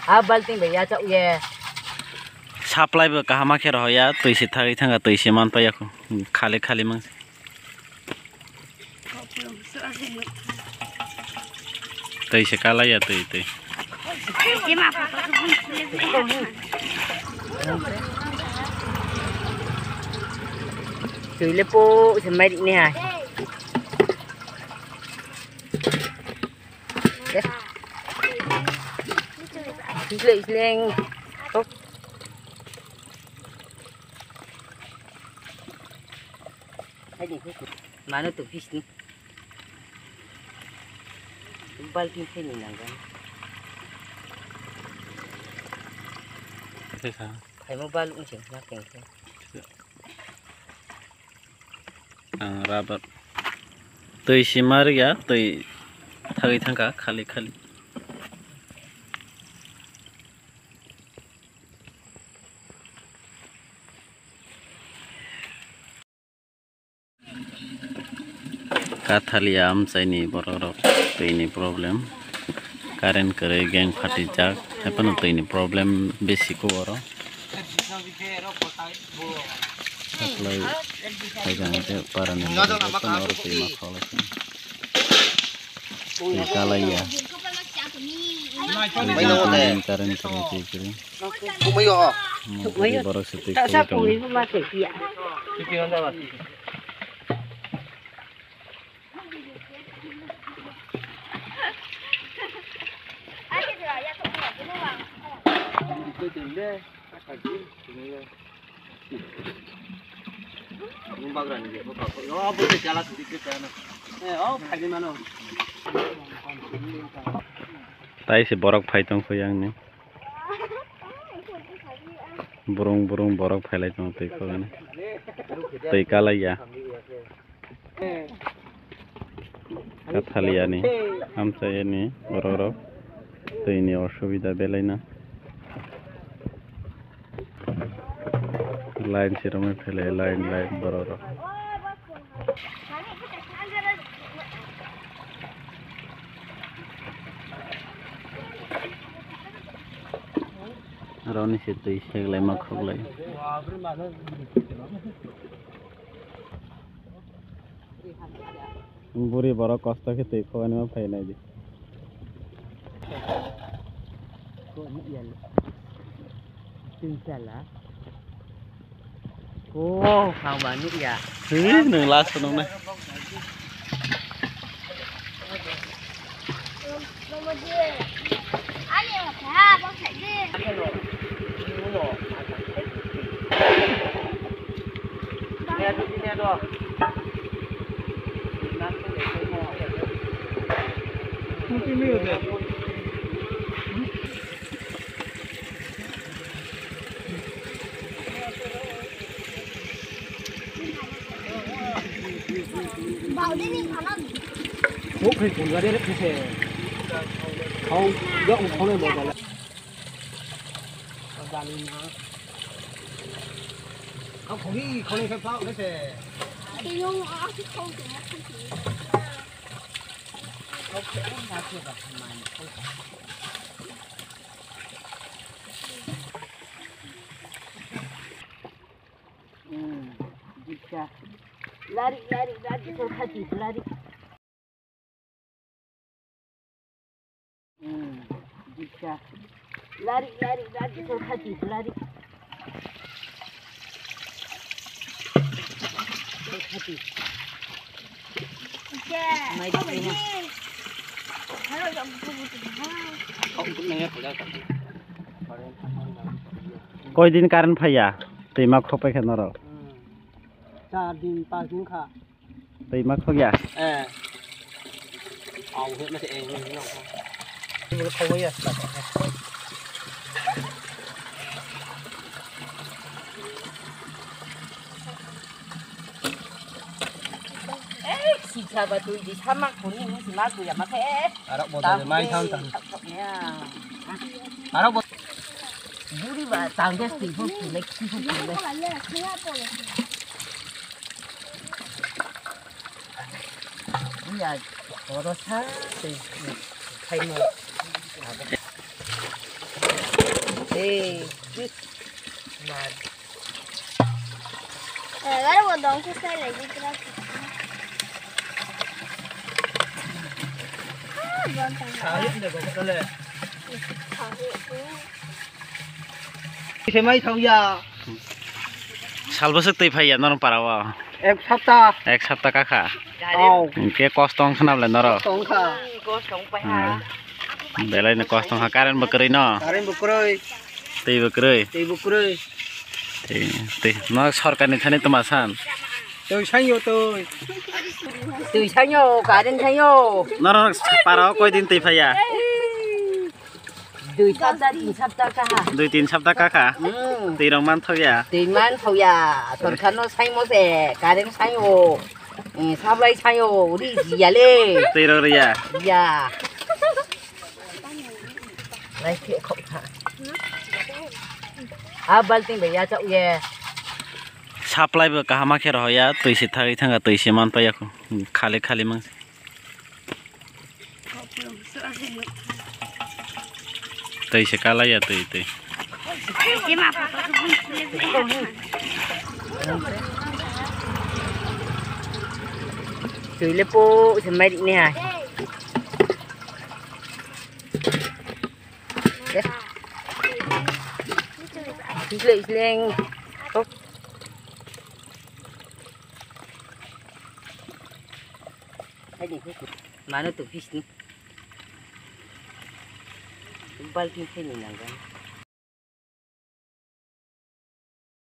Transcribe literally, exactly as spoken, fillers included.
Ha balting bai ya chak ye. Supply bo kaham khe rohoya, twi se thagwi thangkha, twi se man paiya khu. Khali khali mang. Twi se kalaiya, twi, twi. Twi le po se mai ri ne hai. Isleng, isleng. Hai ni, mano tu bis ni. Balting se ni nanggan. Teka. Hai mo bal ung sing nak teng teng. Ang rubber. Twi sima rwya, twi thagwi thangkha, khali khali. Kathaliya amchaini borok rok twini problem, current kwrwi gang phatijak, haiphano twini problem bisi kuk oro. Supply phaikha hwnkhe parani borok rok haiphano oro twi ma khok lai kha. Twi kalaiya. Current kwrwi twi kwrwi. Borok se twi kwrwi tongo. Tai se borok phai tong kho yang ni. Burung burung borok phailai tongo twi khogani. Twi kalaiya. Kathaliyani amchaiyani borok rok twini osubida belaino. Line se romwi phailai line line borok rok. Aro ni se twi seglai ma khuklai. Buri borok kosto khe twi khogani ma phainai di. Twi chala. Oh, haba nukya. Hei, nwng last nung nai. Muk khe kun gari rek khe se. Khau yak khau le mo bala. Dali na. Khau khau ni khau ni khe plau khe se. Hmm, jiksa. Lari, lari, lari, sorkati, lari. Hmm, jiksa. Lari, lari, lari, sorkati, lari. Sorkati. Mai di. Koi din current phaiya, twi ma khopoi khe norok. Hmm. Char din, panch din kha. Twi ma khogya? Eh. Au, he, mate, eh, eh, eh. Ibu khogya, eh. Eh, sisa ba twi di sama kuni, ni sima kuya ma khe. Arok bodol mai thang thang. Thang thang ya. Arok bodol. Buri ba tang des twi phung twi lek twi phung twi lek. Iya, oro sa twi khaimo. Eh, eh, garo bo dong khe sai lai di tra. Ah, bon ta. Kisa mai thang ya. Sal bwswk twi phai ya norok para o? Ek sapta. Ek sapta kakha. Au. Hwnkhe kosto wng khna bwle norok. Kosto wng kha. Hmm. Belai no kosto wng kha, current bo kwrwi no. Current bo kwrwi. Twi bo kwrwi. Twi bo kwrwi. Twi, twi. No sorkar ni thani tuma san. Twi sanyo twi. Twi sanyo, current sanyo. Norok para o koi din twi phai ya? Dui sapta, tin sapta kaha. Dui tin sapta kakha. Hmm. Twi rok man thok ya. Twi man thok ya. Sorkar no saimo se, current saimo. Eh, supply saimo, ri ya le. Twi rok ri ya. Ya. Lai khe khok tha. A balting bai ya chak ye. Supply bo kaham khe roho ya, twi se thagwi thanga, twi se man pa ya. Khali khali mang. Twi se kalai ya, twi, twi. Twi le po se mai ri ne hai. Isleng, isleng. Hai ni, mano tu fish ni. Balting sini nangkon.